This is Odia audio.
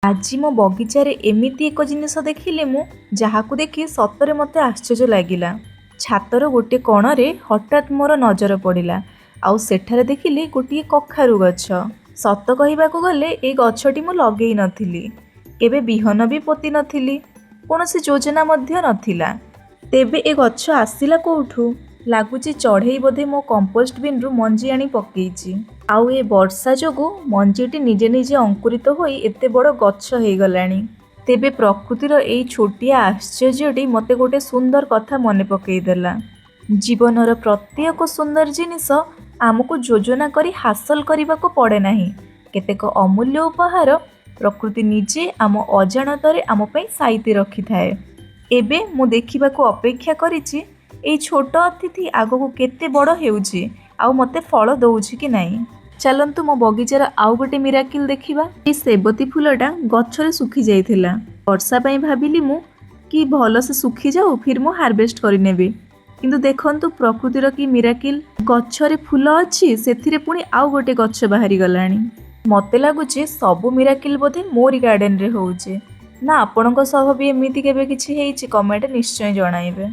ଆଜି ମୋ ବଗିଚାରେ ଏମିତି ଏକ ଜିନିଷ ଦେଖିଲି ମୁଁ, ଯାହାକୁ ଦେଖି ସତରେ ମୋତେ ଆଶ୍ଚର୍ଯ୍ୟ ଲାଗିଲା। ଛାତର ଗୋଟିଏ କଣରେ ହଠାତ୍ ମୋର ନଜର ପଡ଼ିଲା ଆଉ ସେଠାରେ ଦେଖିଲି ଗୋଟିଏ କଖାରୁ ଗଛ। ସତ କହିବାକୁ ଗଲେ ଏଇ ଗଛଟି ମୁଁ ଲଗେଇ ନଥିଲି, କେବେ ବିହନ ବି ପୋତି ନଥିଲି, କୌଣସି ଯୋଜନା ମଧ୍ୟ ନଥିଲା। ତେବେ ଏ ଗଛ ଆସିଲା କୋଉଠୁ? ଲାଗୁଛି ଚଢ଼େଇ ବୋଧେ ମୋ କମ୍ପୋଷ୍ଟ ବିନ୍ରୁ ମଞ୍ଜି ଆଣି ପକେଇଛି ଆଉ ଏ ବର୍ଷା ଯୋଗୁଁ ମଞ୍ଜିଟି ନିଜେ ନିଜେ ଅଙ୍କୁରିତ ହୋଇ ଏତେ ବଡ଼ ଗଛ ହେଇଗଲାଣି। ତେବେ ପ୍ରକୃତିର ଏଇ ଛୋଟିଆ ଆଶ୍ଚର୍ଯ୍ୟଟି ମୋତେ ଗୋଟେ ସୁନ୍ଦର କଥା ମନେ ପକେଇଦେଲା। ଜୀବନର ପ୍ରତ୍ୟେକ ସୁନ୍ଦର ଜିନିଷ ଆମକୁ ଯୋଜନା କରି ହାସଲ କରିବାକୁ ପଡ଼େ ନାହିଁ। କେତେକ ଅମୂଲ୍ୟ ଉପହାର ପ୍ରକୃତି ନିଜେ ଆମ ଅଜାଣତରେ ଆମ ପାଇଁ ସାଇତି ରଖିଥାଏ। ଏବେ ମୁଁ ଦେଖିବାକୁ ଅପେକ୍ଷା କରିଛି, ଏଇ ଛୋଟ ଅତିଥି ଆଗକୁ କେତେ ବଡ଼ ହେଉଛି ଆଉ ମୋତେ ଫଳ ଦେଉଛି କି ନାହିଁ। ଚାଲନ୍ତୁ, ମୋ ବଗିଚାର ଆଉ ଗୋଟେ ମିରାକିଲ୍ ଦେଖିବା। ଏଇ ସେବତୀ ଫୁଲଟା ଗଛରେ ଶୁଖି ଯାଇଥିଲା। ବର୍ଷା ପାଇଁ ଭାବିଲି ମୁଁ କି ଭଲସେ ଶୁଖିଯାଉ, ଫିର୍ ମୁଁ ହାରଭେଷ୍ଟ କରିନେବି। କିନ୍ତୁ ଦେଖନ୍ତୁ ପ୍ରକୃତିର କି ମିରାକିଲ୍! ଗଛରେ ଫୁଲ ଅଛି, ସେଥିରେ ପୁଣି ଆଉ ଗୋଟେ ଗଛ ବାହାରି ଗଲାଣି। ମୋତେ ଲାଗୁଛି ସବୁ ମିରାକିଲ୍ ବୋଧେ ମୋରି ଗାର୍ଡେନରେ ହେଉଛି। ନା ଆପଣଙ୍କ ସହ ବି ଏମିତି କେବେ କିଛି ହେଇଛି? କମେଣ୍ଟ ନିଶ୍ଚୟ ଜଣାଇବେ।